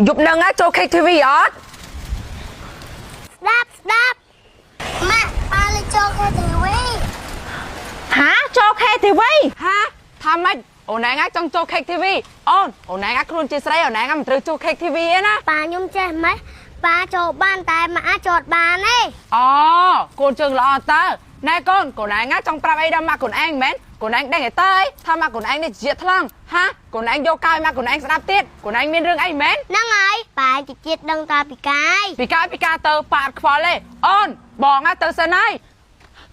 យប់នឹងចូល KTV អត់ ស្ដាប់ស្ដាប់ម៉ាក់ប៉ាលេចូល KTV ហាចូល KTV ហាថាម៉េចអូនឯងចង់ចូល KTV អូនអូនឯងខ្លួនជាស្រីអូនឯងមិនត្រូវចូល KTV ទេណា ប៉ាខ្ញុំចេះម៉េចប៉ាចូលបានតែម៉ាក់ចូលបានទេ អូកូនជើងល្អតើណែកូនកូនឯងចង់ប្រាប់អីដល់ម៉ាក់កូនឯងមែនកូនឯងដឹងឯតើអីថាម៉ាក់កូនឯងនេះជាថ្លង់ហាកូនឯងយកកាយម៉ាក់កូនឯងស្ដាប់ទៀតកូនឯងមានរឿងអីមែន ហ្នឹងហើយប៉ាជាជាតិដឹងតាពីកាយ ពីកាយពីកាទៅប៉ាអត់ខ្វល់ទេអូនបងទៅសិនហើយ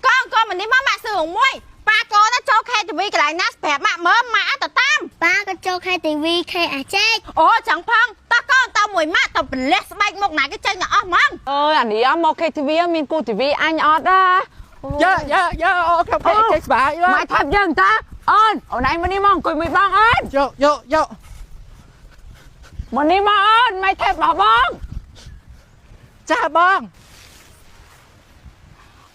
ក ូនកូនមកនេះមកម៉ាក់សឿងមួយប៉ាកូនណាចូល KTV កន្លែងណាប្រាប់ម៉ាក់មើលម៉ាក់ទៅតាម ប៉ាក៏ចូល KTV KSJ អូចឹងផងតោះកូនតមួយម៉ាក់ទៅប្រលះស្បែកមុខណាគេចេញទៅអស់ហ្មង អើយអានេះមក KTV មានគូ TV អញអត់ណា យ៉ាយ៉ាយ៉ាអូខ្ញុំគេស្បាយ ម៉ែថាប់យើងតាអូនអូនឯងមកនេះមកអង្គុយមួយបងអូន យកយកយក មកនេះមកអូនម៉ែថេបរបស់បង ចាបង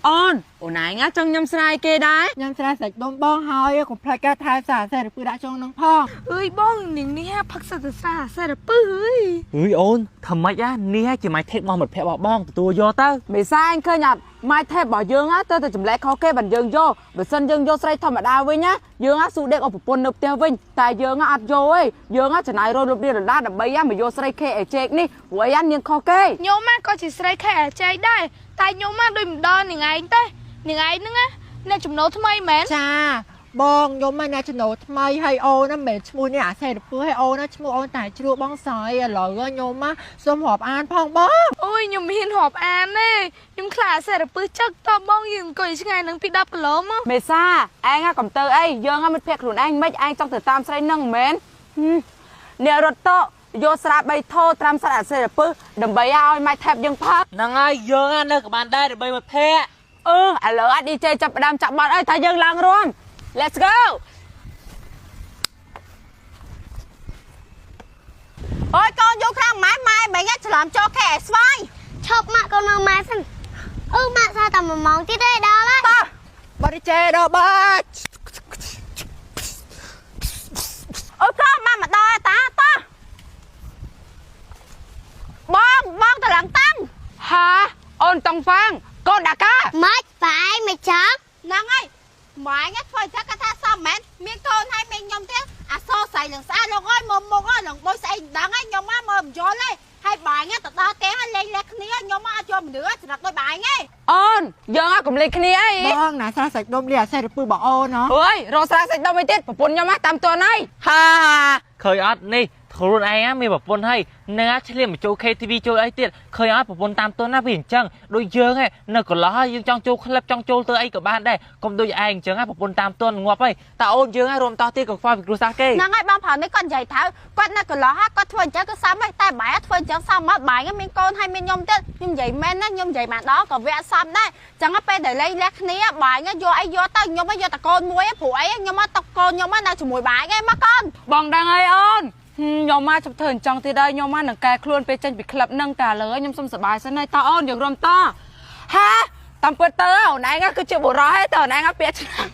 អូនអូនឯងចង់ញ៉ាំស្រាយគេដែរ ញ៉ាំស្រាសាច់ដុំបងហើយកុំភ្លេចការថែសារសេរពឺដាក់ចុងនឹងផង អើយបងនាងនេះផឹកសិតតែស្រាសេរពឺអើយ អើយអូនធ្វើម៉េចណានេះជាម៉ៃថេបរបស់មិត្តភក្តិរបស់បងទទួលយកទៅ មេសាអញឃើញអត់ម៉ែថេបរបស់យើងទៅតែចម្លែកខុសគេបានយើងយកបើសិនយើងយកស្រីធម្មតាវិញណាយើងស៊ូដេកអស់ប្រពន្ធនៅផ្ទះវិញតែយើងអត់យកទេយើងចំណាយរយលុបរៀលដុល្លារដើម្បីមកយកស្រី KAJ នេះព្រោះអីនាងខុសគេ ខ្ញុំក៏ជាស្រី KAJ ដែរតែខ្ញុំដូចមិនដល់នាងឯងទេនាងឯងហ្នឹងណាអ្នកចំណូលថ្មីមែន ចាបងខ្ញុំមកអ្នកចំណូលថ្មីហើយអូនណាមិនមែនឈ្មោះនេះអាសេរពឺហើយអូនណាឈ្មោះអូនតែជ្រួបងស្រីឥឡូវខ្ញុំមកសូមរាប់អានផងបង អូយខ្ញុំមានរាប់អានទេខ្ញុំខ្លាចសេរពឺចឹកតបងយើងអង្គុយឆ្ងាយនឹងពី10គីឡូមក មេសាឯងកំទៅអីយើងមិត្តភក្តិខ្លួនឯងមិនឯងចង់ទៅតាមស្រីនឹងមែនអ្នករត់តយកស្រា3ថោត្រាំសត្វអាសេរពឹសដើម្បីឲ្យម៉ែថេបយើងផឹក ហ្នឹងហើយយើងនៅក៏បានដែរដើម្បីមិត្តភក្តិ អឺឥឡូវអត់ DJ ចាប់ផ្ដើមចាក់បត់អីថាយើងឡើងរួម Let's go អូយកូនយកខាងម៉ែម៉ែមិនច្រឡំចូល KSY ឈប់ម៉ាក់កូននៅម៉ែសិនអឺម៉ាក់ថាតែ1ម៉ោងទៀតទេដល់ហើយ តោះ បរិចេដល់បាច់ អូយកូនមកមកដល់តាតោះបងបងទៅឡើងតាំង ហាអូនតង់ហ្វាងកូនដាកា ម៉េចប៉ាឯងមិនចង់ ហ្នឹងហើយម៉ែងធ្វើចឹងគាត់ថាសមមែនមានកូនហើយមានខ្ញុំទៀតអាសស្រីនឹងស្អាតលោកអើយមកមុខហើយនឹងបុយស្អីមិនដឹងហើយខ្ញុំមកមើលមិនយល់ទេហើយបាយងទៅដល់ផ្ទះហើយលេងលះគ្នាខ្ញុំមកអត់យកមនុស្សច្រឹកដូចបាយងឯង អូនយើងកុំលេងគ្នាអី បងណាស្រាសាច់ដុំនេះអាសេរពឺបងអូនហ៎ អើយរកស្រាសាច់ដុំអីទៀតប្រពន្ធខ្ញុំតាមតនហើយ ហាឃើញអត់នេះខ្លួនឯងមានប្រពន្ធហើយនឹងឆ្លៀមមកចូល KTV ចូលអីទៀតឃើញអត់ប្រពន្ធតាមទន់ណាវាអញ្ចឹងដូចយើងឯងនៅកន្លោះហើយយើងចង់ចូលក្លឹបចង់ចូលទៅអីក៏បានដែរកុំដូចឯងអញ្ចឹងប្រពន្ធតាមទន់ងាប់ហើយតែអូនយើងរួមតោះទៀតក៏ខ្វល់ពីគ្រួសារគេ ហ្នឹងហើយបងប្រុសនេះគាត់និយាយថាគាត់នៅកន្លោះហើយគាត់ធ្វើអញ្ចឹងក៏សមហើយតែបាយធ្វើអញ្ចឹងសមអត់បាយមានកូនហើយមានខ្ញុំទៀតខ្ញុំនិយាយមែនណាខ្ញុំនិយាយមកដល់ក៏វាអត់សមដែរអញ្ចឹងពេលដែលលេងលះគ្នាបាយយកអីយកទៅខ្ញុំយកតែកូនមួយព្រោះអីខ្ញុំមកតកូនខ្ញុំនៅជាមួយបាយឯងមកកូន បងដឹងហើយអូនខ្ញុំមកជប់ធ្វើអញ្ចឹងទៀតហើយខ្ញុំមកនឹងកែខ្លួនពេលចេញពីក្លឹបនឹងតែលើខ្ញុំសុំសប្បាយសិនហើយតអូនយើងរួមតហាតាមពិតទៅអូនឯងគឺជាបុរសហើយតអូនឯងពាក្យឆ្នាំ